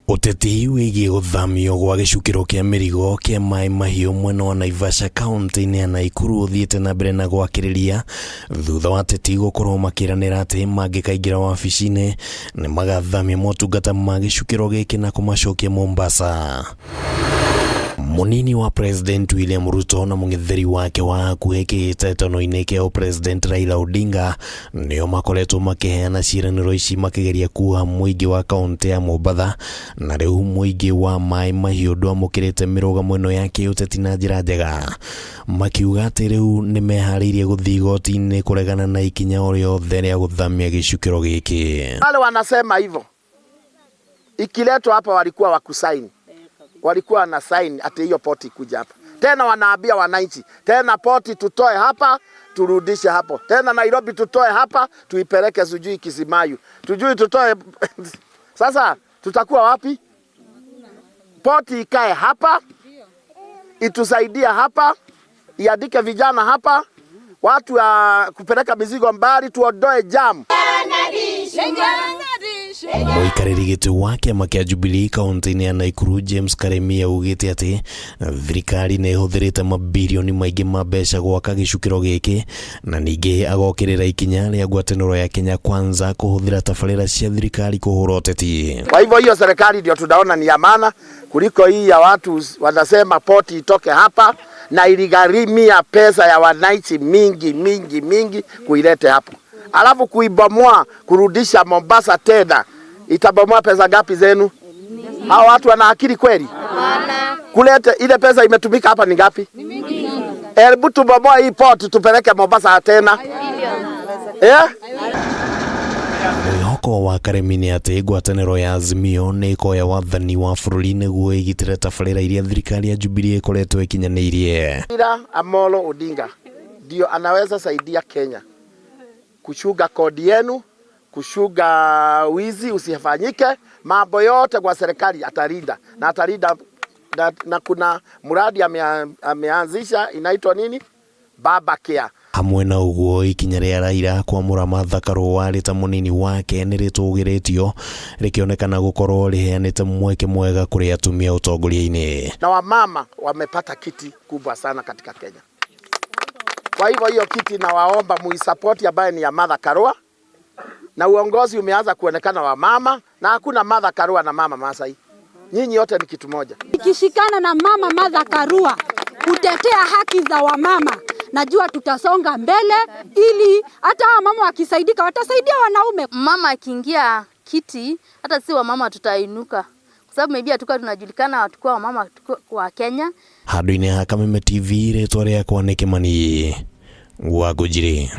Ũteti wĩgiĩ gũthamio gwa gĩcukĩro kĩa mĩrigo kĩa Maĩ Mahiũ mwena wa Naivasha kaunti-inĩ ya Naikuru ũthiĩte na mbere na gwakĩrĩria thutha wa ateti gũkorwo makĩranĩra atĩ mangĩkaingĩra wabici-inĩ nĩ magathamia motungata ma gĩcukĩro gĩkĩ na kũmacokia Mombasa. Mũnini wa President William Ruto na mũng'etheri wake wa hakuhĩ kĩhĩtahĩtano-inĩ kĩa ũpresident Raila Odinga nĩo makoretwo makĩheana ciĩranĩro ici makĩgeria kuoha mũingĩ wa kaũntĩ ya Mombatha na rĩu mũingĩ wa Maĩ Mahiũ ndwamũkĩrĩte mĩrũgamo ĩno ya kĩũteti na njĩra njega, makiuga atĩ rĩu nĩ meharĩirie gũthiĩ igoti-inĩ kũregana na ikinya o rĩothe rĩa gũthamia gĩcukĩro gĩkĩ. Wale wanasema hivyo ikiletwa hapa walikuwa wakusaini, walikuwa wana sign ati hiyo poti ikuja hapa tena, wanaambia wananchi tena poti tutoe hapa turudishe hapo tena, Nairobi tutoe hapa tuipeleke sijui Kisimayu, tujui tutoe sasa tutakuwa wapi? Poti ikae hapa itusaidia hapa, iandike vijana hapa, watu wa kupeleka mizigo mbali, tuondoe jam. Mũikarĩri gĩtĩ wa kĩama kĩa Jubilee kaunti-inĩ ya Naikuru James Karemi augĩte atĩ thirikari nĩ ĩhũthĩrĩte mabirioni maingĩ ma mbeca gwaka gĩcukĩro gĩkĩ na ningĩ agokĩrĩra ikinya rĩa ngwatanĩro ya Kenya Kwanza kũhũthĩra tabarĩra cia thirikari kũhũra ũteti. Kwa hivyo hiyo serikali ndio tunaona ni ya maana kuliko hii ya watu wanasema poti itoke hapa, na iligharimia pesa ya wananchi mingi mingi mingi kuilete hapo, alafu kuibomoa kurudisha Mombasa tena itabomoa pesa ngapi zenu? Hao watu wana akili kweli? Kulete ile pesa imetumika hapa ni ngapi? Hebu tubomoe hii port tupeleke Mombasa tena eh? Mwĩhoko wa Karemi nĩ atĩ ngwatanĩro ya Azimio nĩ ĩkoya wathani wa bũrũri nĩguo ĩgitĩre tabarĩra iria thirikari ya Jubilee ĩkoretwo ĩkinyanĩirie. Raila Amolo Odinga ndio anaweza saidia Kenya kuchunga kodi yenu, kuchunga wizi usifanyike, mambo yote kwa serikali atalinda na atalinda na kuna mradi ameanzisha inaitwa nini, Baba Care. Hamwe na ũguo ikinya rĩa Raila kwamũra Martha Karua rĩ ta mũnini wake nĩ rĩtũgĩrĩtio rĩkĩonekana gũkorwo rĩheanĩte mweke mwega kũrĩ atumia ũtongoria-inĩ. Na wamama wamepata kiti kubwa sana katika Kenya. Kwa hivyo hiyo kiti nawaomba muisapoti ambaye ni ya Martha Karua, na uongozi umeanza kuonekana wa mama, na hakuna Martha Karua na mama Masai, nyinyi yote ni kitu moja. Ikishikana na mama Martha Karua kutetea haki za wamama, najua tutasonga mbele, ili hata wamama wakisaidika watasaidia wanaume. Mama akiingia kiti, hata si wamama tutainuka, kwa sababu maybe hatukuwa tunajulikana, hatukuwa wamama kwa Kenya. Handũ-inĩ ha Kameme TV rĩtwa rĩakwa nĩ Kĩmani wa Ngũnjiri.